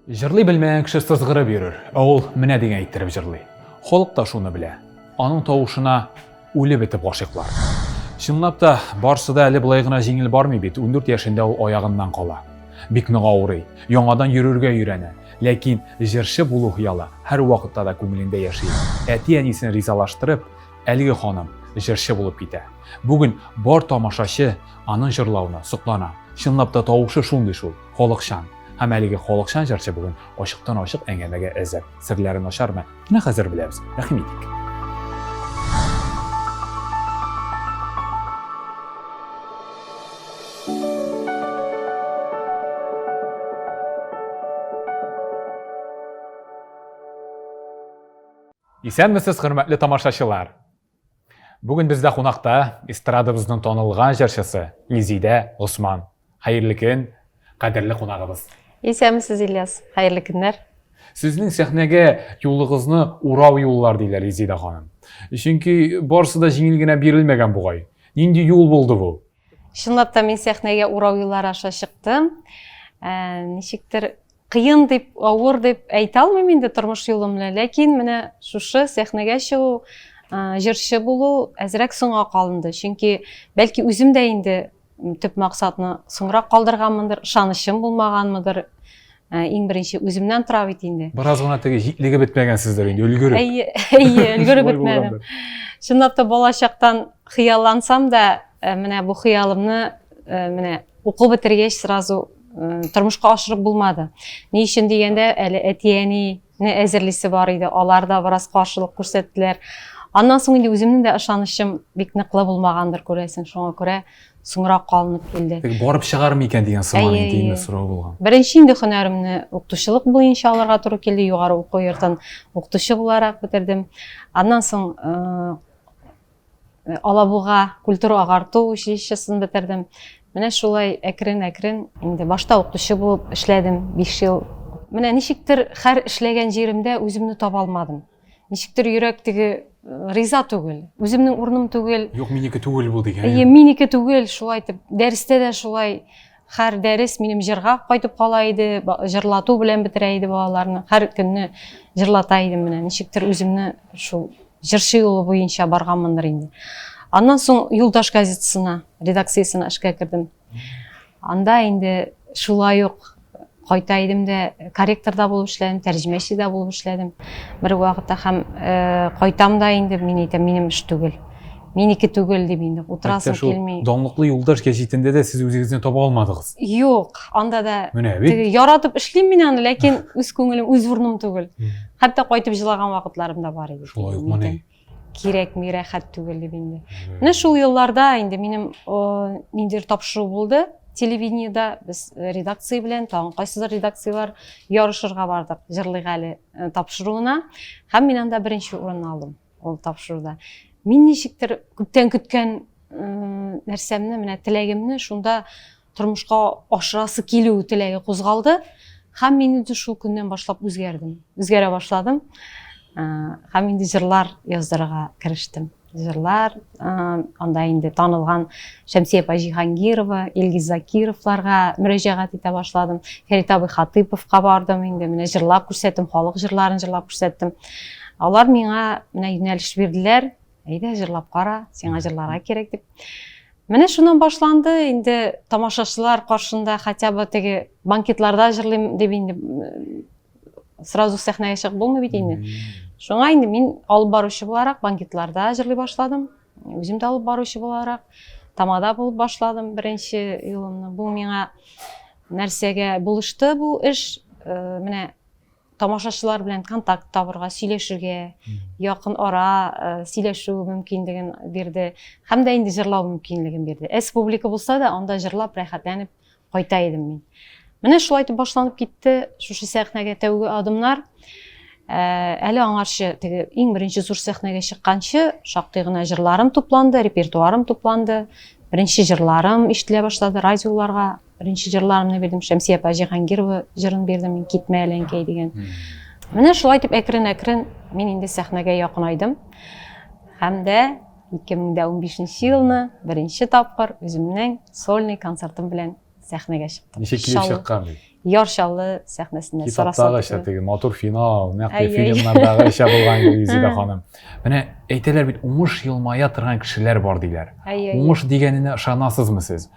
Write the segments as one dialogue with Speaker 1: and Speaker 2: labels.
Speaker 1: Җырлый белмәгән кеше сызгырып йөрер, ә ул менә дигән иттереп җырлый. Халык та шуны белә. Аның тавышына үлеп бетеп гашыйклар. Чынлап та, барсы да әле болай гына җиңел бармый бит. 14 яшендә ул аягыннан кала. Бик нык авырый, яңадан йөрергә өйрәнә. Ләкин җырчы булу хыялы һәрвакытта да күңелендә яши. Әти-әнисен ризалаштырып, әлеге ханым җырчы булып китә. Бүген бар тамашачы аның җырлавына соклана. Чынлап та тавышы шундый шул, халыкчан. Һәм әлеге халыкчан җырчы бүген ачыктан-ачык әңгәмәгә әзер. Серләрен ачармы? Менә хәзер беләбез. Рәхим итик. Исәнмесез, хөрмәтле тамашачылар! Бүген бездә кунакта эстрадабызның танылган җырчысы Илзидә Госман. Хәерле көн, кадерле кунагыбыз.
Speaker 2: Исәнмесез, Ильяс. Хәерле көннәр.
Speaker 1: Сезнең сәхнәгә юлыгызны урау юллар диләр, Илзидә ханым. Чөнки барысы да җиңел генә бирелмәгән бугай. Нинди юл булды бу?
Speaker 2: Чынлап та мин сәхнәгә урау юллар аша чыктым. Ә, ничектер кыен дип, авыр дип әйтә алмыйм инде тормыш юлымны, ләкин менә шушы сәхнәгә чыгу, җырчы булу әзрәк соңга калынды. Чөнки бәлки үзем дә инде төп максатны соңрак калдырганмындыр, ышанычым булмаганмыдыр. Иң беренче үземнән тора бит инде.
Speaker 1: Бераз гына теге җитлеге бетмәгәнсездер инде, өлгереп.
Speaker 2: Әйе, әйе, өлгереп бетмәдем. Чынлап та балачактан хыяллансам да, менә бу хыялымны менә уку бетергәч сразу тормышка ашырып булмады. Ни өчен дигәндә, әле әти-әнине әзерлисе бар иде, алар да бераз каршылык күрсәттеләр. Аннан соң инде үземнең дә ышанычым бик ныклы булмагандыр, күрәсең, шуңа күрә соңрак калынып килде.
Speaker 1: Теге барып чыгар микән дигән сыман инде инде сорау булган.
Speaker 2: Беренче инде һөнәремне укытучылык буенча алырга туры килде, югары уку йортын укытучы буларак бетердем. Аннан соң Алабуга культура агарту училищесын бетердем. Менә шулай әкрен-әкрен инде башта укытучы булып эшләдем 5 ел. Менә ничектер һәр эшләгән җиремдә үземне таба алмадым. Ничектер йөрәк теге риза түгел. Үземнең урыным түгел.
Speaker 1: Юк, минеке түгел бу дигән.
Speaker 2: Әйе, минеке түгел, шулай итеп. Дәрестә дә шулай һәр дәрес минем җырга кайтып кала иде, җырлату белән бетерә иде балаларны. Һәр көнне җырлата идем менә. Ничектер үземне шул җырчы юлы буенча барганмындыр инде. Аннан соң Юлдаш газетасына, редакциясенә эшкә кердем. Анда инде шулай ук кайта идем дә, корректор да булып эшләдем, тәрҗемәче дә булып эшләдем бер вакытта һәм кайтам да инде, мин әйтәм, минем эш түгел. Минеке түгел дип инде утырасым килми.
Speaker 1: Данлыклы Юлдаш гәҗитендә дә сез үзегезне таба алмадыгыз.
Speaker 2: Юк, анда да
Speaker 1: Менә бит.
Speaker 2: Теге яратып эшлим мин аны, ләкин үз күңелем, үз урыным түгел. Хәтта кайтып җылаган вакытларым да бар иде.
Speaker 1: Шулай ук моны.
Speaker 2: Кирәкми, рәхәт түгел дип инде. Менә шул елларда инде минем ниндидер тапшыру булды телевидениедә. Без редакция белән, тагын кайсыдыр редакцияләр ярышырга бардык Җырлыйк әле тапшыруына. Һәм мин анда беренче урынны алдым. Ул тапшыруда. Мин ничектер күптән көткән нәрсәмне, менә теләгемне шунда тормышка ашырасы килү теләге кузгалды. Һәм мин инде шул көннән башлап үзгәрдем. Үзгәрә башладым. Һәм инде җырлар яздырырга керештем. Җырлар, анда инде танылган Шәмсия апа Җиһангирова, Илгиз Закировларга мөрәҗәгать итә башладым. Фәрит абый Хатыйповка бардым инде, менә җырлап күрсәттем, халык җырларын җырлап күрсәттем. Алар миңа менә юнәлеш бирделәр. Әйдә, җырлап кара, сиңа җырларга кирәк дип. Менә шуннан башланды инде тамашачылар каршында хотя бы теге банкетларда җырлыйм дип инде сразу сәхнәгә чыгып булмый бит инде. Шуңа инде мин алып баручы буларак банкетларда җырлый башладым. Үзем дә алып баручы буларак тамада булып башладым беренче юлымны. Бу миңа нәрсәгә булышты бу эш? Менә тамашачылар белән контакт табырга, сөйләшергә, якын ара сөйләшү мөмкинлеген бирде. Һәм дә инде җырлау мөмкинлеген бирде. Әз публика булса да, анда җырлап, рәхәтләнеп кайта идем мин. Менә шулай итеп башланып китте шушы сәхнәгә тәүге адымнар. Әле аңарчы теге иң беренче зур сәхнәгә чыкканчы шактый гына җырларым тупланды, репертуарым тупланды. Беренче җырларым ишетелә башлады радиоларга. Беренче җырларымны бирдем. Шәмсия апа Җиһангирова җырын бирдем мин, Китмә әле, әнкәй дигән. Менә шулай итеп әкрен-әкрен мин инде сәхнәгә якынайдым. Һәм дә 2015 елны беренче тапкыр үземнең сольный концертым белән сәхнәгә чыктым.
Speaker 1: Ничек килеп чыккан бит?
Speaker 2: Яр Чаллы сәхнәсендә.
Speaker 1: Китаптагыча теге матур финал, нәкъ фильмнардагыча булган кебек, Изида ханым. Менә әйтәләр бит, уңыш елмая торган кешеләр бар диләр. Уңыш дигәненә ышанасызмы сез?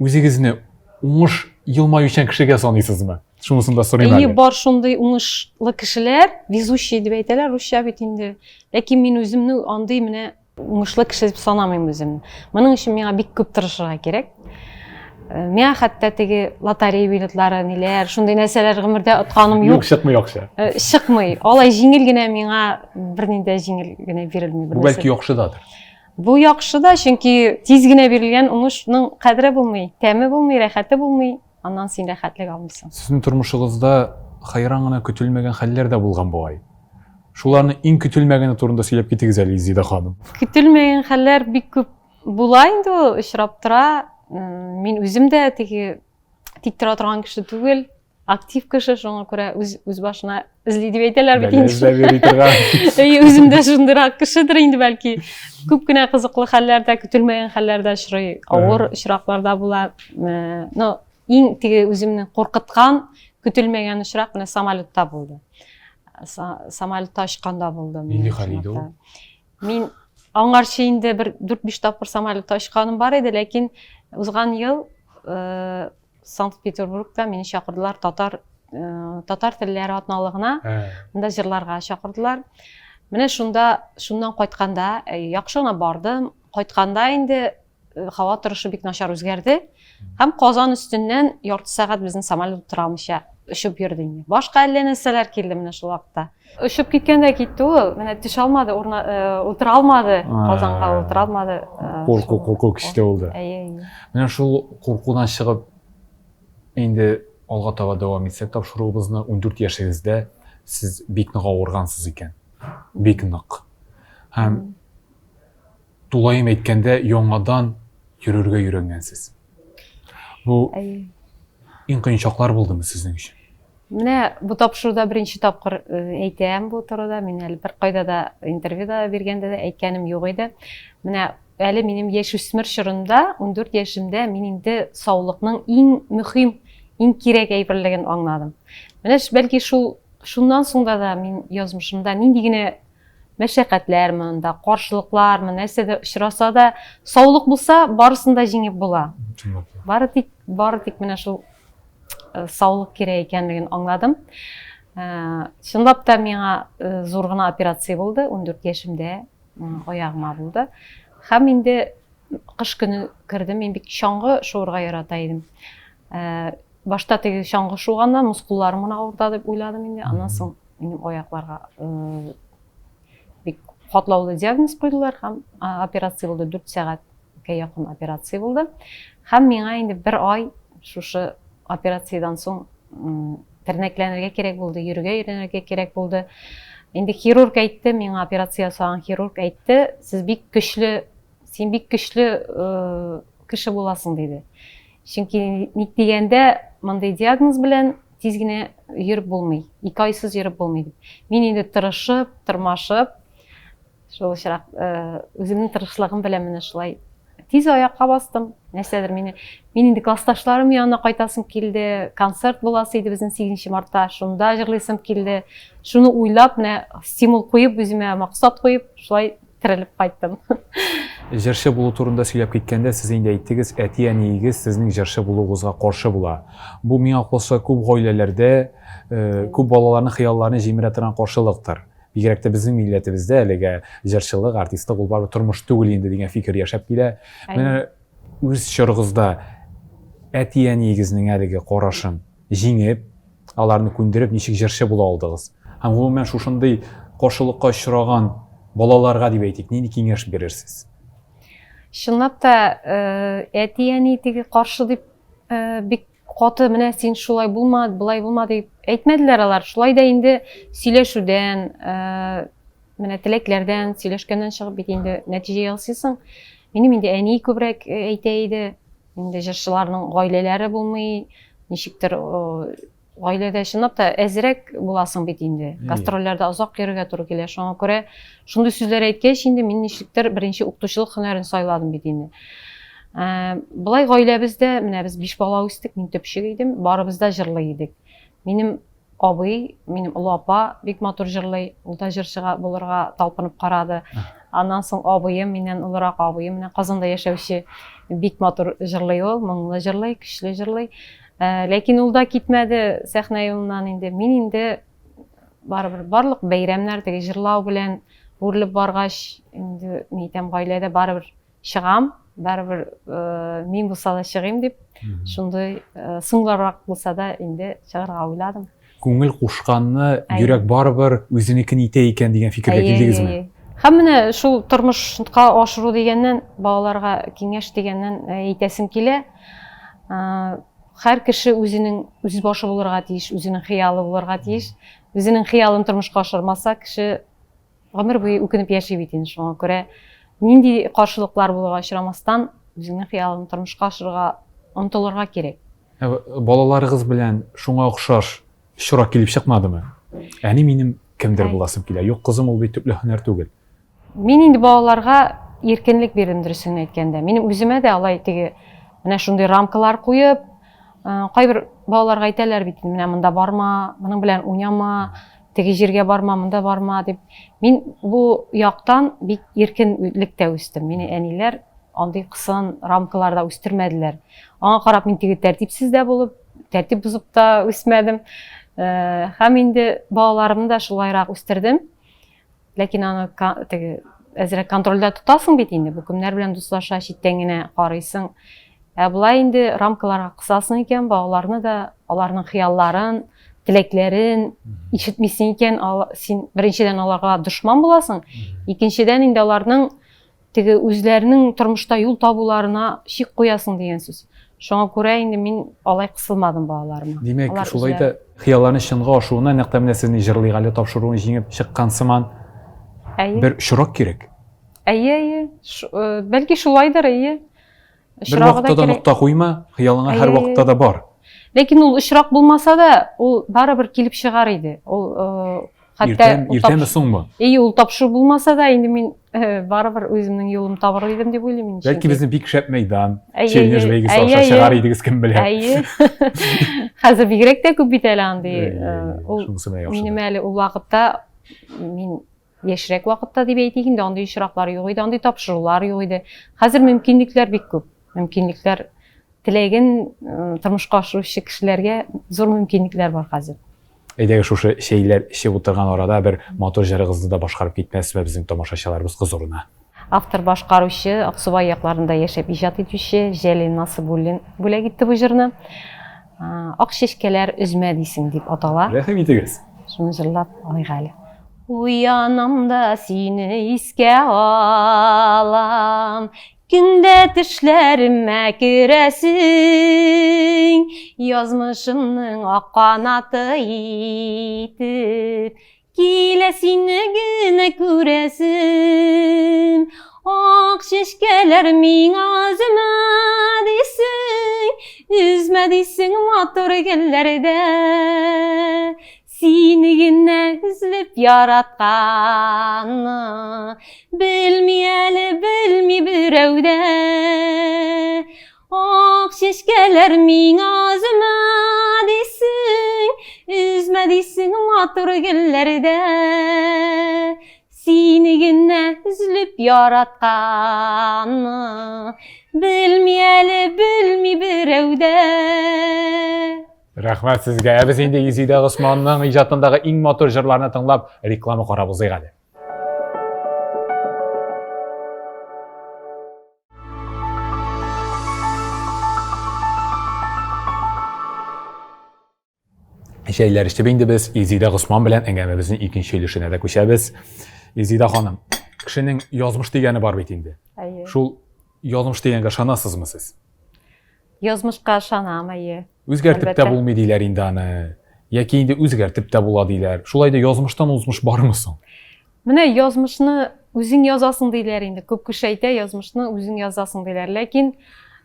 Speaker 1: Үзегезне уңыш елмаючан кешегә саныйсызмы? Шунысын да сорыйм әле.
Speaker 2: Әйе, бар шундый уңышлы кешеләр, везучий дип әйтәләр русча бит инде. Ләкин мин үземне андый менә уңышлы кеше дип санамыйм үземне. Моның өчен миңа бик күп тырышырга кирәк. Э, миңа хәтта теге лотерея билетлары, ниләр, шундый нәрсәләр гомердә отканым юк.
Speaker 1: Юк, чыкмый акча.
Speaker 2: Э, чыкмый. Алай җиңел генә миңа бернинди дә җиңел генә бирелми.
Speaker 1: Бу бәлки яхшы дадыр.
Speaker 2: Бу яхшы да, чөнки тиз генә бирелгән уңышның кадере булмый, тәме булмый, рәхәте булмый. Аннан син рәхәтлек алмыйсың.
Speaker 1: Сезнең тормышыгызда хәйран гына көтелмәгән хәлләр дә булган бугай. Шуларның иң көтелмәгәне турында сөйләп китегез әле, Изида ханым.
Speaker 2: Көтелмәгән хәлләр бик күп була инде ул, очрап тора. Мин үзем дә теге тик тора торган кеше түгел, актив кеше, шуңа күрә үз үз башына эзли дип әйтәләр бит инде.
Speaker 1: Эзләп йөри торган.
Speaker 2: Әйе, үзем дә шундыйрак кешедер инде бәлки. Күп кенә кызыклы хәлләр дә, көтелмәгән хәлләр дә очрый, авыр очраклар да була. Э, но иң теге үземне куркыткан, көтелмәгән очрак менә самолетта булды. Самолетта очканда булды.
Speaker 1: Нинди хәл иде ул?
Speaker 2: Мин аңарчы инде бер 4-5 тапкыр самолетта очканым бар иде, ләкин узган ел э, Санкт-Петербургта мине чакырдылар татар э, татар телләре атналыгына. Анда җырларга чакырдылар. Менә шунда, шуннан кайтканда, э, яхшы гына бардым. Кайтканда инде э, һава торышы бик начар үзгәрде. Һәм Казан өстеннән ярты сәгать безнең самолет утыра алмыйча очып йөрде инде. Башка әллә нәрсәләр килде менә шул вакытта. Очып киткәндә китте ул, менә төшә алмады, урна, утыра алмады, Казанга утыра алмады.
Speaker 1: Курку, курку көчле булды.
Speaker 2: Әйе, әйе.
Speaker 1: Менә шул куркудан чыгып, инде алга таба дәвам итсәк тапшыруыбызны, 14 яшегездә сез бик нык авыргансыз икән. Бик нык. Һәм тулаем әйткәндә, яңадан йөрергә өйрәнгәнсез. Бу иң кыен чаклар булдымы сезнең өчен?
Speaker 2: Менә бу тапшыруда беренче тапкыр э, әйтәм бу турыда. Мин әле беркайда да интервью да биргәндә дә әйткәнем юк иде. Менә әле минем яшүсмер чорында, 14 яшемдә мин инде саулыкның иң мөһим, иң кирәк әйберлеген аңладым. Менә бәлки шул шуннан соң да да мин язмышымда нинди генә мәшәкатьләрме анда, каршылыклармы, нәрсә дә очраса да, саулык булса, барысын да җиңеп була. Бары тик, бары тик менә шул э, саулык кирәк икәнлеген аңладым. Э, чынлап та миңа э, зур гына операция булды, 14 яшемдә аягыма булды. Һәм инде кыш көне кердем, мин бик чаңгы шуырга ярата идем. Башта теге чаңгы шуганнан мускулларым гына авырта дип уйладым инде. Аннан соң минем аякларга бик катлаулы диагноз куйдылар һәм операция булды, 4 сәгатькә якын операция булды. Һәм миңа инде бер ай шушы операциядән соң тернәкләнергә кирәк булды, йөрергә өйрәнергә кирәк булды. Инде хирург әйтте, миңа операция ясаган хирург әйтте, сез бик көчле, син бик көчле кеше буласың, диде. Чөнки ник дигәндә, мондый диагноз белән тиз генә йөреп булмый, ике айсыз йөреп булмый дип. Мин инде тырышып, тырмашып, шул очрак э, үземнең тырышлыгым белән менә шулай тиз аякка бастым. Нәрсәдер мине, мин инде классташларым янына кайтасым килде, концерт буласы иде безнең 8 мартта, шунда җырлыйсым килде. Шуны уйлап, менә стимул куеп, үземә максат куеп, шулай терелеп кайттым.
Speaker 1: Җырчы булу турында сөйләп киткәндә, сез инде әйттегез, әти-әниегез сезнең җырчы булуыгызга каршы була. Бу миңа калса күп гаиләләрдә, э, күп балаларның хыялларын җимерә торган каршылыктыр. Бигрәк тә безнең милләтебездә әлегә җырчылык, артистлык ул барыбер тормыш түгел инде дигән фикер яшәп килә. Менә үз чорыгызда әти-әниегезнең әлеге карашын җиңеп, аларны күндереп, ничек җырчы була алдыгыз? Һәм гомумән шушындый каршылыкка очраган балаларга дип әйтик, нинди киңәш бирерсез?
Speaker 2: Чынлап та, э, әти-әни теге каршы дип э, бик каты менә син шулай булма, болай булма дип әйтмәделәр алар. Шулай да инде сөйләшүдән, э, менә теләкләрдән, сөйләшкәннән чыгып бит инде нәтиҗә ясыйсың. Минем инде әни күбрәк әйтә иде. Инде җырчыларның гаиләләре булмый, ничектер гаиләдә чынлап та әзрәк буласың бит инде. Гастрольләрдә озак йөрергә туры килә. Шуңа күрә шундый сүзләр әйткәч, инде мин ничектер беренче укытучылык һөнәрен сайладым бит инде. Болай гаиләбездә, менә без биш бала үстек, мин төпчек идем, барыбыз да җырлый идек. Минем абый, минем олы апа бик матур җырлый, ул да җырчыга булырга талпынып карады. Аннан соң абыем, миннән олырак абыем, менә Казанда яшәүче, бик матур җырлый ул, моңлы җырлый, көчле җырлый. Ләкин ул да китмәде сәхнә юлыннан инде. Мин инде барыбер барлык бәйрәмнәр теге җырлау белән үрелеп баргач, инде мин әйтәм, гаиләдә барыбер чыгам, барыбер мин булса да чыгыйм дип, шундый соңларак булса да инде чыгарга уйладым.
Speaker 1: Күңел кушканны йөрәк барыбер үзенекен итә икән дигән фикергә килдегезме?
Speaker 2: Һәм менә шул тормышка ашыру дигәннән, балаларга киңәш дигәннән әйтәсем килә. Һәр кеше үзенең үз башы булырга тиеш, үзенең хыялы булырга тиеш. Үзенең хыялын тормышка ашырмаса, кеше гомер буе үкенеп яши бит инде. Шуңа күрә нинди каршылыклар булуга очрамастан, үзеңнең хыялыңны тормышка ашырырга омтылырга кирәк.
Speaker 1: Ә балаларыгыз белән шуңа охшаш очрак килеп чыкмадымы? Әни, минем кемдер буласым килә. Юк, кызым, ул бит төпле һөнәр түгел.
Speaker 2: Мин инде балаларга иркенлек бирдем, дөресен әйткәндә. Минем үземә дә алай теге менә шундый рамкалар куеп, кайбер балаларга әйтәләр бит, менә монда барма, моның белән уйнама, теге җиргә барма, монда барма дип. Мин бу яктан бик иркенлектә үстем. Мине әниләр андый кысан рамкаларда үстермәделәр. Аңа карап мин теге тәртипсез дә булып, тәртип бозып та үсмәдем. Һәм инде балаларымны да шулайрак үстердем. Ләкин аны теге әзрәк контрольдә тотасың бит инде, бу кемнәр белән дуслаша, читтән генә карыйсың. Ә болай инде рамкаларга кысасың икән, балаларны да, аларның хыялларын, теләкләрен ишетмисең икән, син беренчедән аларга дошман буласың, икенчедән инде аларның теге үзләренең тормышта юл табуларына чик куясың дигән сүз. Шуңа күрә инде мин алай кысылмадым балаларыма.
Speaker 1: Димәк, Алар шулай да хыялларны чынга ашуына нәкъ тә менә сезнең Җырлыйк әле тапшыруын җиңеп чыккан сыман
Speaker 2: Әйе.
Speaker 1: бер очрак кирәк.
Speaker 2: Әйе, әйе. Э, бәлки шулайдыр, әйе.
Speaker 1: Бер вакытта да нокта куйма, хыялыңа һәр вакытта да бар.
Speaker 2: Ләкин ул очрак булмаса да, ул барыбер килеп чыгар иде. Ул э,
Speaker 1: хәтта иртәме соңмы?
Speaker 2: Әйе, ул тапшыру булмаса да, инде мин э, барыбер үземнең юлым табыр идем дип уйлыйм
Speaker 1: инде. Бәлки безнең бик шәп мәйдан, челлендж бәйгесе аша чыгар идегез, кем белә.
Speaker 2: Әйе. Хәзер бигрәк тә күп бит әле андый. Э, ул минем әле ул вакытта мин Яшьрәк вакытта дип әйтик инде, андый очраклар юк иде, андый тапшырулар юк иде. Хәзер мөмкинлекләр бик күп. Мөмкинлекләр теләген э, тормышка ашыручы кешеләргә зур мөмкинлекләр бар хәзер.
Speaker 1: Әйдәгез шушы чәйләр эчеп утырган арада бер матур җырыгызны да башкарып китмәсезме безнең тамашачыларыбыз хозурына?
Speaker 2: Автор башкаручы, Аксубай якларында яшәп иҗат итүче Җәлил Насыбуллин бүләк итте бу җырны. Ак чәчкәләр өзмә дисең дип атала.
Speaker 1: Рәхим итегез.
Speaker 2: Шуны җырлап алыйк әле. Уянам да сине искә алам, Көндә төшләремә керәсең, Язмышымның ак канаты итеп, Килә сине генә күрәсем. Ак чәчкәләр миңа өзмә дисең, Өзмә дисең матур гөлләрдә. Сине генә өзелеп яратканны Белми әле, белми берәү дә. Ак чәчкәләр миңа өзмә дисең, Өзмә дисең матур гөлләрдә. Сине генә өзелеп яратканны Белми әле, белми берәү дә.
Speaker 1: Рәхмәт сезгә. Ә без инде Изида Госманның иҗатындагы иң матур җырларны тыңлап, реклама карап узыйк әле. Чәйләр эчеп инде без Изида Госман белән әңгәмәбезнең икенче өлешенә дә күчәбез. Изида ханым, кешенең язмыш дигәне бар бит инде.
Speaker 2: Әйе.
Speaker 1: Шул язмыш дигәнгә ышанасызмы сез?
Speaker 2: Язмышка ышанам, әйе.
Speaker 1: Үзгәртеп тә булмый диләр инде аны. Яки инде үзгәртеп тә була диләр. Шулай да язмыштан узмыш бармы соң?
Speaker 2: Менә язмышны үзең язасың диләр инде. Күп кеше әйтә, язмышны үзең язасың диләр. Ләкин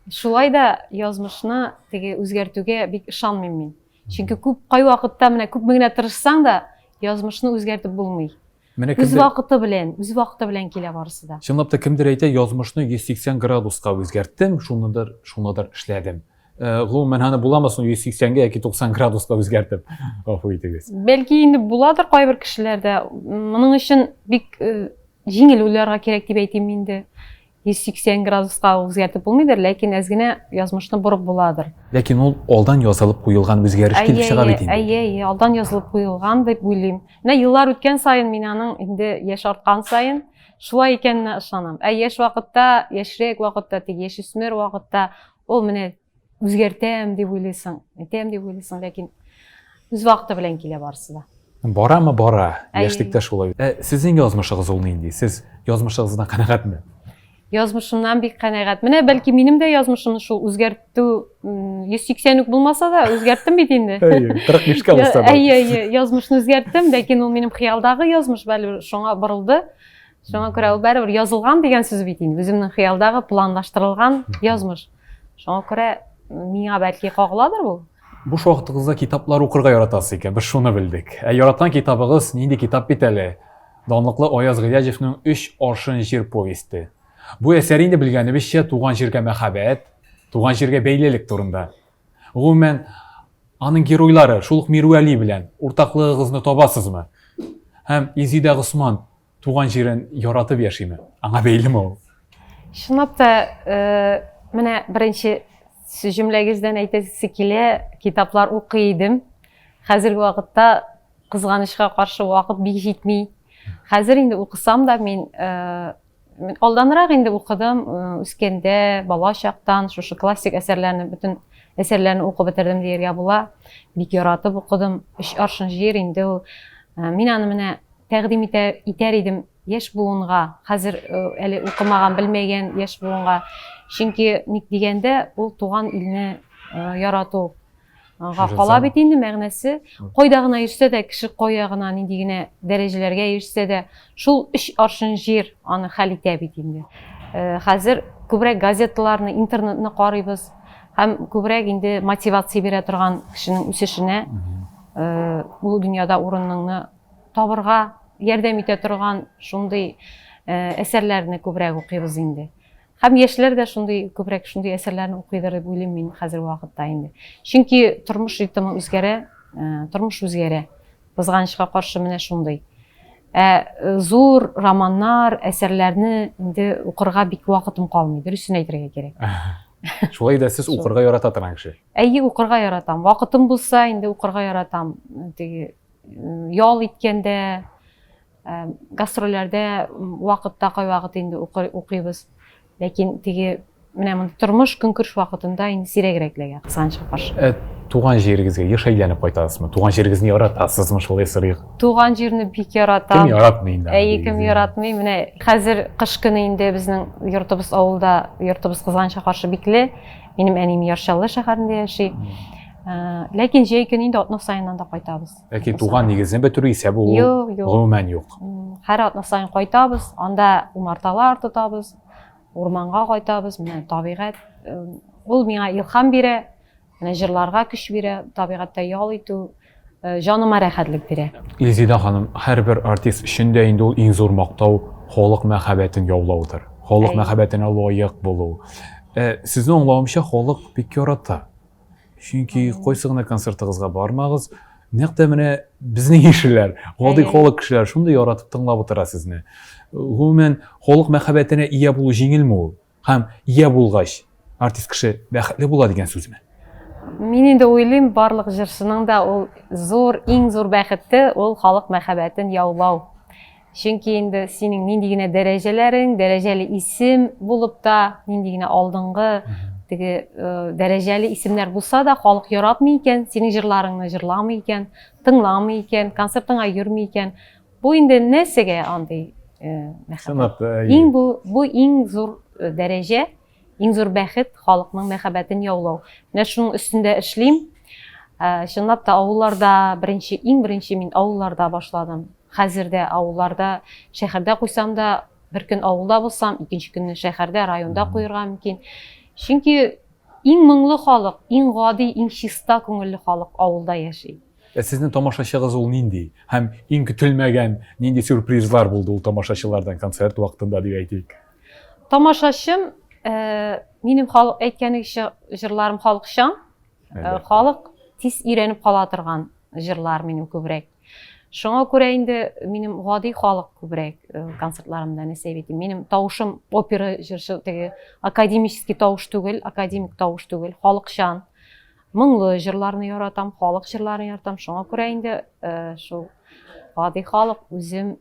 Speaker 2: шулай да язмышны теге үзгәртүгә бик ышанмыйм мин. Чөнки күп кайвакытта менә күпме генә тырышсаң да, язмышны үзгәртеп булмый.
Speaker 1: Менә
Speaker 2: Үз вакыты белән, үз вакыты белән килә барысы да.
Speaker 1: Чынлап та кемдер әйтә, язмышны 180 градуска үзгәрттем, шуныдыр, шуныдыр эшләдем. Э, гомумән, аны буламы соң 180-гә яки 90 градуска үзгәртеп? Гафу итегез.
Speaker 2: Бәлки инде буладыр кайбер кешеләрдә. Моның өчен бик э, җиңел уйларга кирәк дип әйтим инде. 180 градуска үзгәртеп булмыйдыр, ләкин әз генә язмышны борып буладыр.
Speaker 1: Ләкин ул алдан язылып куелган үзгәреш килеп чыга бит инде.
Speaker 2: Әйе, әйе, алдан язылып куелган дип уйлыйм. Менә еллар үткән саен мин аның инде яшь арткан саен шулай икәненә ышанам. Ә яшь вакытта, яшьрәк вакытта, теге яшүсмер вакытта ул менә үзгәртәм дип уйлыйсың, әйтәм дип уйлыйсың, ләкин үз вакыты белән килә барысы да.
Speaker 1: Барамы, бара. Яшьлектә шулай. Ә сезнең язмышыгыз ул нинди? Сез язмышыгыздан канәгатьме?
Speaker 2: Язмышымнан бик канәгать. Менә бәлки минем дә язмышымны шул үзгәртү 180 үк булмаса да, үзгәрттем бит инде.
Speaker 1: Әйе, 45-кә булса да.
Speaker 2: Әйе, әйе, язмышны үзгәрттем, ләкин ул минем хыялдагы язмыш бәлки шуңа борылды. Шуңа күрә ул барыбер язылган дигән сүз бит инде. Үземнең хыялдагы планлаштырылган язмыш. Шуңа күрә миңа бәлки кагыладыр бу.
Speaker 1: Буш вакытыгызда китаплар укырга яратасыз икән, без шуны белдек. Ә яраткан китабыгыз нинди китап бит әле? Данлыклы Аяз Гыйләҗевнең Өч аршын җир повесте. Бу әсәр инде белгәнебезчә туган җиргә мәхәббәт, туган җиргә бәйлелек турында. Гомумән, аның геройлары шул ук Мирвәли белән уртаклыгыгызны табасызмы? Һәм Илзидә Госман туган җирен яратып яшиме? Аңа бәйлеме ул?
Speaker 2: Чынлап та, э, менә беренче җөмләгездән әйтәсе килә, китаплар укый идем. Хәзерге вакытта кызганычка каршы вакыт бик җитми. Хәзер инде укысам да мин э, мин алданрак инде укыдым, э, үскәндә, бала чактан шушы классик әсәрләрне бөтен әсәрләрне укып бетердем дияргә була. Бик яратып укыдым. Өч аршын җир инде ул. Мин аны менә тәкъдим итә, итәр идем яшь буынга, хәзер э, әле укымаган, белмәгән яшь буынга. Чөнки ник дигәндә, ул туган илне э, ярату га кала бит инде мәгънәсе. Кайда гына йөрсә дә, кеше кая гына, нинди генә дәрәҗәләргә ирешсә дә, шул өч аршын җир аны хәл итә бит инде. Э, хәзер күбрәк газеталарны, интернетны карыйбыз һәм күбрәк инде мотивация бирә торган кешенең үсешенә ул дөньяда урыныңны табырга ярдәм итә торган шундый әсәрләрне күбрәк укыйбыз инде. Һәм яшьләр дә шундый күбрәк шундый әсәрләрне укыйдыр дип уйлыйм мин хәзерге вакытта инде. Чөнки тормыш ритмы үзгәрә, тормыш үзгәрә. Кызганычка каршы менә шундый. Ә зур романнар, әсәрләрне инде укырга бик вакытым калмый, дөресен әйтергә кирәк.
Speaker 1: Шулай да сез укырга ярата торган кеше.
Speaker 2: Әйе, укырга яратам. Вакытым булса, инде укырга яратам. Теге ял иткәндә, гастрольләрдә вакытта кайвакыт инде укыйбыз. Ләкин теге менә мондый тормыш, көнкүреш вакытында инде сирәгрәк эләгә, кызганычка каршы.
Speaker 1: Ә туган җирегезгә еш әйләнеп кайтасызмы? Туган җирегезне яратасызмы, шулай сорыйк?
Speaker 2: Туган җирне бик яратам.
Speaker 1: Кем яратмый инде?
Speaker 2: Әйе, кем яратмый. Менә хәзер кыш көне инде безнең йортыбыз авылда, йортыбыз кызганычка каршы бикле. Минем әнием Яр Чаллы шәһәрендә яши. Э, ләкин җәй көне инде атна саен анда кайтабыз.
Speaker 1: Ләкин туган нигезне бетерү исәбе ул
Speaker 2: юк, юк.
Speaker 1: Гомумән юк.
Speaker 2: Һәр атна саен кайтабыз, анда умарталар тотабыз, урманга кайтабыз, менә табигать э, ул миңа илһам бирә, менә җырларга көч бирә, табигатьтә ял итү э, җаныма рәхәтлек бирә.
Speaker 1: Илзидә ханым, һәрбер артист өчен дә инде ул иң зур мактау халык мәхәббәтен яулаудыр. Халык мәхәббәтенә лаек булу. Сезнең аңлавымча, халык бик ярата. Чөнки кайсы гына концертыгызга бармагыз, нәкъ тә менә безнең ишеләр, гади халык кешеләр шундый яратып тыңлап утыра сезне. Гомумән, халык мәхәббәтенә ия булу җиңелме ул? Һәм ия булгач, артист кеше бәхетле була дигән сүзме?
Speaker 2: Мин инде уйлыйм, барлык җырчының да ул зур, иң зур бәхете ул халык мәхәббәтен яулау. Чөнки инде синең нинди генә дәрәҗәләрең, дәрәҗәле исем булып та, нинди генә алдынгы теге э, дәрәҗәле исемнәр булса да, халык яратмый икән, синең җырларыңны җырламый икән, тыңламый икән, концертыңа йөрми икән. Бу инде нәрсәгә андый э, мәхәббәт? Иң бу бу иң зур э, дәрәҗә. Иң зур бәхет, халыкның мәхәббәтен яулау. Менә шуның өстендә эшлим. Ә, чынлап та авылларда беренче, иң беренче мин авылларда башладым. Хәзер дә авылларда, шәһәрдә куйсам да, бер көн авылда булсам, икенче көнне шәһәрдә, районда куерга мөмкин. Чөнки иң моңлы халык, иң гади, иң чиста күңелле халык авылда яши.
Speaker 1: Ә сезнең тамашачыгыз ул нинди? Һәм иң көтелмәгән нинди сюрпризлар булды ул тамашачылардан концерт вакытында дип әйтик?
Speaker 2: Тамашачым, э, минем халык әйткәнегезчә җырларым халыкчан. Э, халык тиз өйрәнеп кала торган җырлар минем күбрәк. Шуңа күрә инде минем гади халык күбрәк э, концертларымда нәрсә әйтим. Минем тавышым опера җырчы теге академический тавыш түгел, академик тавыш түгел, халыкчан. Моңлы җырларны яратам, халык җырларын яратам. Шуңа күрә инде э, шул гади халык үзем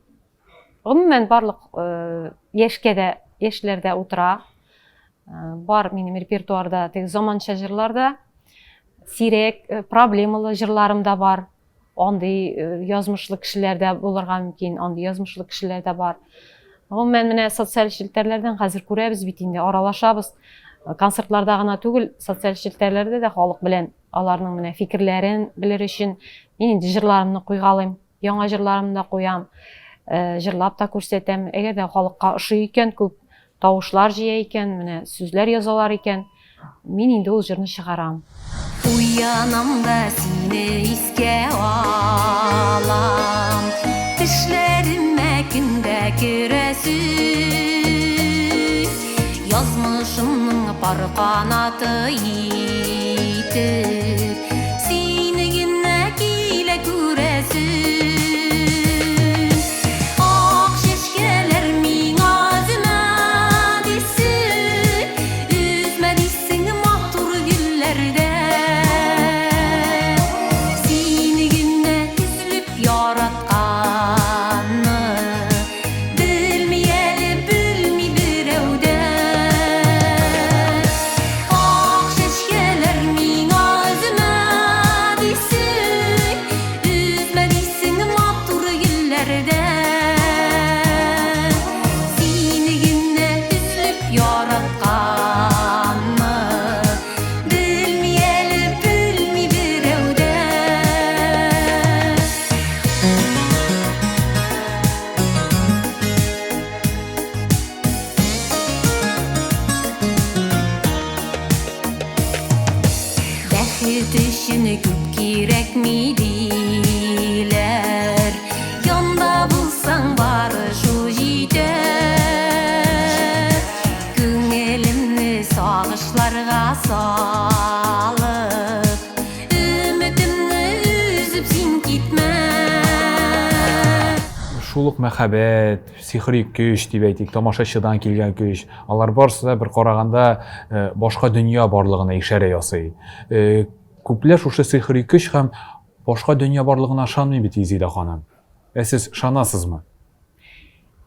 Speaker 2: гомумән барлык э, яшькә дә яшьләр дә утыра. Бар минем репертуарда теге заманча җырлар да, сирәк проблемалы җырларым да бар. Андый э, язмышлы кешеләр дә булырга мөмкин, андый язмышлы кешеләр дә бар. Гомумән, менә социаль челтәрләрдән хәзер күрәбез бит инде, аралашабыз. Э, концертларда гына түгел, социаль челтәрләрдә дә халык белән аларның менә фикерләрен белер өчен мин инде җырларымны куйгалыйм, яңа җырларымны да куям, э, җырлап та күрсәтәм. Әгәр дә халыкка ошый икән, күп Тавышлар җыя икән, менә сүзләр язалар икән, мин инде ул җырны чыгарам.
Speaker 3: Уянам да сине искә алам, Төшләремә көн дә керәсең. Язмышымның пар канаты итеп, Сине генә килә күрәсем. Ак чәчкәләр миңа өзмә дисең, Өзмә дисең матур гөлләрдән. Сине генә өзелеп яратканны Белми әле, белми берәү дә. Ак чәчкәләр миңа өзмә дисең, Өзмә дисең матур гөлләрдән. Сине генә өзелеп яратканны Белми әле, белми берәү дә. Бәхет өчен күп кирәкми диләр. Янда булсаң бары шул җитә. Күңелемне сагышларга салып, Өметемне өзеп син китмә.
Speaker 1: Шул ук мәхәббәт, сихри көч дип әйтик, тамашачыдан килгән көч, алар барысы да бер караганда э, башка дөнья барлыгына ишарә ясый. Э, күпләр шушы сихри көч һәм башка дөнья барлыгына ышанмый бит Изида ханым. Ә сез ышанасызмы?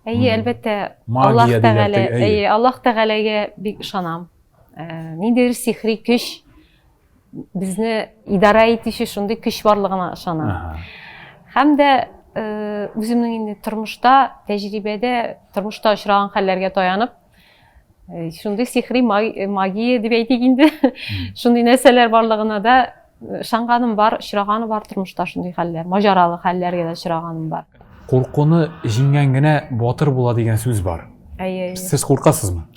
Speaker 2: Әйе, әлбәттә, Аллаһ Тәгалә, әйе, Аллаһ Тәгаләгә бик ышанам. Э, ниндидер сихри көч безне идарә итүче шундый көч барлыгына ышанам. Һәм дә э, үземнең инде тормышта, тәҗрибәдә, тормышта очраган хәлләргә таянып, э, шундый сихри магия дип әйтик инде, шундый нәрсәләр барлыгына да ышанганым бар, очраганы бар тормышта шундый хәлләр, маҗаралы хәлләргә дә очраганым бар.
Speaker 1: Куркуны җиңгән генә батыр була дигән сүз бар.
Speaker 2: Әйе.
Speaker 1: Сез куркасызмы?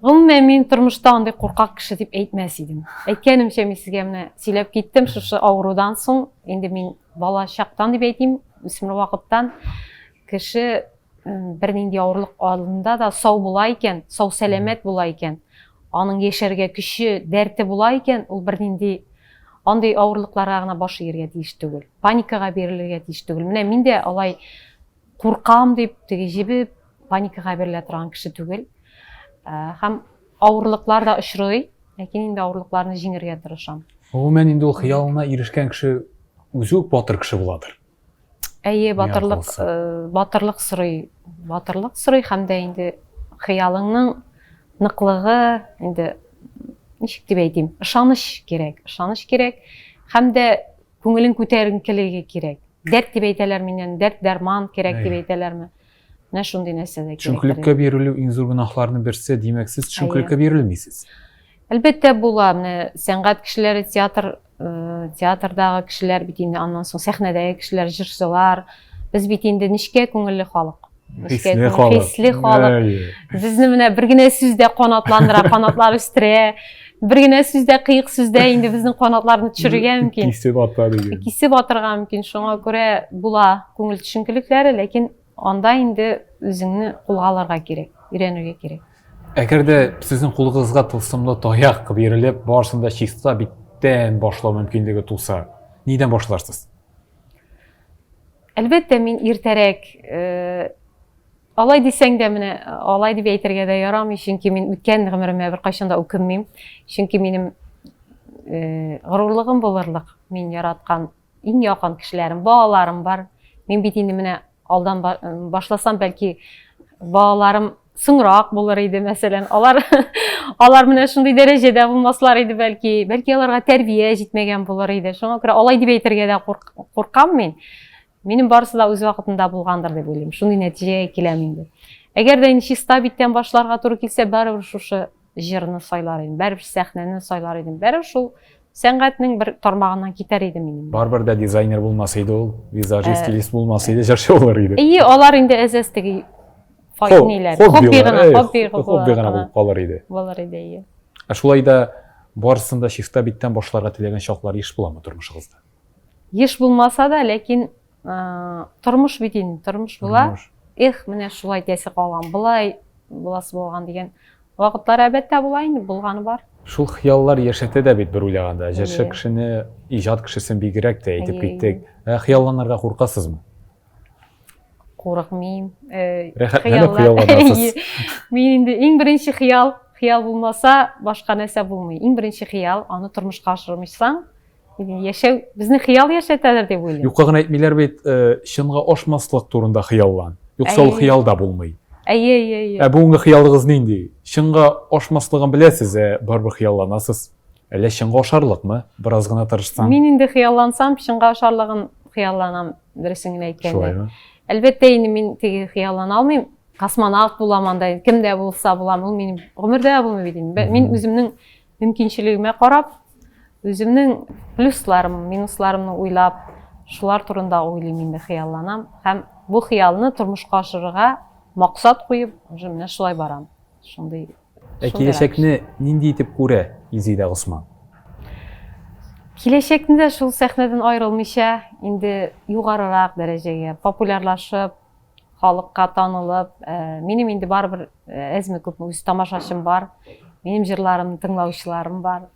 Speaker 2: Гомумән, мин тормышта андый куркак кеше дип әйтмәс идем. Әйткәнемчә, мин сезгә менә сөйләп киттем, шушы авырудан соң, инде мин бала чактан дип әйтим, үсмер вакыттан кеше бернинди авырлык алдында да сау була икән, сау сәламәт була икән, аның яшәргә көче, дәрте була икән, ул бернинди андый авырлыкларга гына баш ияргә тиеш түгел. Паникага бирелергә тиеш түгел. Менә мин дә алай куркам дип, теге җебеп, паникага бирелә торган кеше түгел. Э, һәм авырлыклар да очрый, ләкин инде авырлыкларны җиңергә тырышам.
Speaker 1: Гомумән инде ул хыялына ирешкән кеше үзе үк батыр кеше буладыр.
Speaker 2: Әйе, батырлык, э, батырлык сорый, батырлык сорый һәм дә инде хыялыңның ныклыгы инде ничек дип әйтим, ышаныч кирәк, ышаныч кирәк һәм дә күңелең күтәренкелеге кирәк. Дәрт дип әйтәләр миннән, дәрт дәрман кирәк дип әйтәләрме? Менә шундый нәрсә дә
Speaker 1: кирәк. Төшенкелеккә бирелү иң зур гөнаһларның берсе, димәк, сез төшенкелеккә бирелмисез.
Speaker 2: Әлбәттә була. Менә сәнгать кешеләре, театр, э, театрдагы кешеләр бит инде аннан соң сәхнәдәге кешеләр, җырчылар. Без бит инде нечкә күңелле халык.
Speaker 1: Хисле халык.
Speaker 2: Хисле халык. Безне менә бер генә сүз дә канатландыра, канатлар үстерә. Бер генә сүз дә, кыек сүз дә инде безнең канатларны төшерергә мөмкин.
Speaker 1: Кисеп ата дигән.
Speaker 2: Кисеп атырга мөмкин. Шуңа күрә була күңел төшенкелекләре, ләкин анда инде үзеңне кулга алырга кирәк, өйрәнергә кирәк.
Speaker 1: Әгәр дә сезнең кулыгызга тылсымлы таяк бирелеп, барысын да чиста биттән башлау мөмкинлеге туса, нидән башларсыз?
Speaker 2: Әлбәттә, мин иртәрәк э, Алай дисәң дә, менә алай дип әйтергә дә ярамый, чөнки мин үткән гомеремә беркайчан да үкенмим. Чөнки минем э, горурлыгым булырлык, мин яраткан иң якын кешеләрем, балаларым бар. Мин бит инде менә алдан башласам, бәлки балаларым соңрак булыр иде, мәсәлән. Алар алар менә шундый дәрәҗәдә булмаслар иде, бәлки. Бәлки аларга тәрбия җитмәгән булыр иде. Шуңа күрә алай дип әйтергә дә куркам мин. Минем барысы да үз вакытында булгандыр дип уйлыйм. Шундый нәтиҗәгә киләм инде. Әгәр дә инде чиста биттән башларга туры килсә, барыбер шушы җырны сайлар идем, барыбер сәхнәне сайлар идем. Барыбер шул сәнгатьнең бер тармагыннан китәр идем инде.
Speaker 1: Барыбер дә дизайнер булмас иде ул, визажист, э, стилист булмас иде, җырчы булыр иде.
Speaker 2: Әйе, алар инде әз-әз теге
Speaker 1: ниләр, хобби гына, хобби хобби гына булып калыр иде.
Speaker 2: Булыр иде, әйе.
Speaker 1: Ә шулай да барысын да чиста биттән башларга теләгән чаклар еш буламы тормышыгызда?
Speaker 2: Еш булмаса да, ләкин тормыш бит инде, тормыш була. Эх, менә шулай итәсе калган, болай буласы булган дигән вакытлар әлбәттә була инде, булганы бар.
Speaker 1: Шул хыяллар яшәтә дә бит бер уйлаганда. Җырчы кешене, иҗат кешесен бигрәк тә әйтеп киттек. Ә хыялланырга куркасызмы?
Speaker 2: Курыкмыйм.
Speaker 1: Рәхәтләнеп хыялланасыз.
Speaker 2: Мин инде иң беренче хыял, хыял булмаса, башка нәрсә булмый. Иң беренче хыял, аны тормышка ашырмыйсаң, Яшәү безне хыял яшәтәдер дип уйлыйм.
Speaker 1: Юкка гына әйтмиләр бит, э, чынга ашмаслык турында хыяллан. Юкса ул хыял да булмый.
Speaker 2: Әйе, әйе, әйе.
Speaker 1: Ә бүгенге хыялыгыз нинди? Чынга ашмаслыгын беләсез, ә барыбер хыялланасыз. Әллә чынга ашарлыкмы? Бераз гына тырышсаң.
Speaker 2: Мин инде хыяллансам, чынга ашарлыгын хыялланам, дөресен генә әйткәндә. Шулаймы? Әлбәттә инде мин теге хыяллана алмыйм. Космонавт булам анда, кем дә булса булам. Ул минем гомердә булмый бит инде. Мин үземнең мөмкинчелегемә карап, үземнең плюсларым, минусларымны уйлап, шулар турында уйлыйм инде, хыялланам. Һәм бу хыялны тормышка ашырырга максат куеп, уже менә шулай барам. Шундый.
Speaker 1: Ә киләчәкне нинди итеп күрә Илзидә Госман?
Speaker 2: Киләчәкне дә шул сәхнәдән аерылмыйча, инде югарырак дәрәҗәгә, популярлашып, халыкка танылып, э, минем инде барыбер э, әзме-күпме үз тамашачым бар, минем җырларымны тыңлаучыларым бар.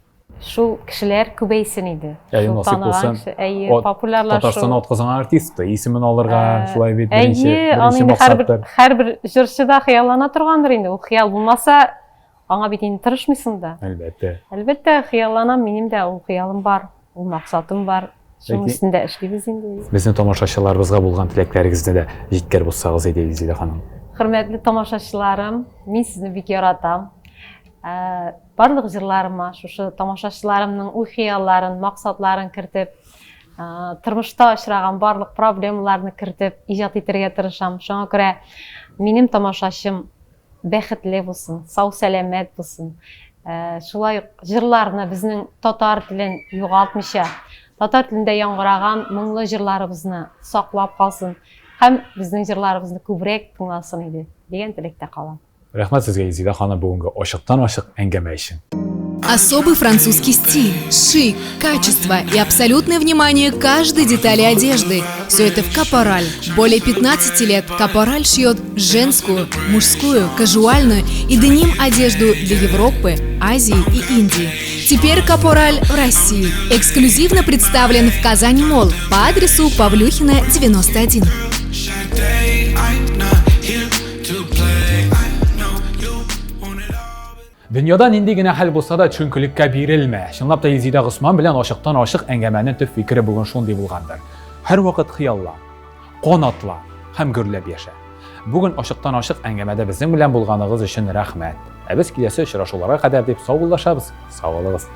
Speaker 2: Шул кешеләр күбәйсен иде.
Speaker 1: Әйе, насыйп булса.
Speaker 2: Әйе, популярлашу.
Speaker 1: Татарстан атказанган артисты исемен алырга, э, шулай бит беренче, беренче
Speaker 2: максаттыр. Һәрбер җырчы да хыяллана торгандыр инде. Ул хыял булмаса, Аңа бит инде тырышмыйсың да.
Speaker 1: Әлбәттә.
Speaker 2: Әлбәттә, хыялланам, минем дә ул хыялым бар, ул максатым бар. Шуның өстендә эшлибез инде.
Speaker 1: Безнең тамашачыларыбызга булган теләкләрегезне дә җиткереп узсагыз иде, Илзилә ханым.
Speaker 2: Хөрмәтле тамашачыларым, мин сезне бик яратам. Ә, барлык җырларыма шушы тамашачыларымның уй-хыялларын, максатларын кертеп, ә, тормышта очраган барлык проблемаларны кертеп иҗат итәргә тырышам. Шуңа күрә минем тамашачым бәхетле булсын, сау-сәламәт булсын. Э, шулай ук җырларны безнең татар телен югалтмыйча, татар телендә яңгыраган моңлы җырларыбызны саклап калсын һәм безнең җырларыбызны күбрәк тыңласын иде дигән теләктә калам.
Speaker 1: Рәхмәт сезгә, Изида ханым, бүгенге ачыктан-ачык әңгәмә өчен.
Speaker 3: Особый французский стиль, шик, качество и абсолютное внимание каждой детали одежды. Все это в Капораль. Более 15 лет Капораль шьет женскую, мужскую, кажуальную и деним одежду для Европы, Азии и Индии. Теперь Капораль в России. Эксклюзивно представлен в Казань Мол по адресу Павлюхина, 91.
Speaker 1: Дөньяда нинди генә хәл булса да, төшенкелеккә бирелмә. Чынлап та Езида Госман белән ачыктан-ачык әңгәмәнең төп фикере бүген шундый булгандыр. Һәрвакыт хыяллан, канатла һәм гөрләп яшә. Бүген ачыктан-ачык әңгәмәдә безнең белән булганыгыз өчен рәхмәт. Ә без киләсе очрашуларга кадәр дип саубуллашабыз. Сау булыгыз.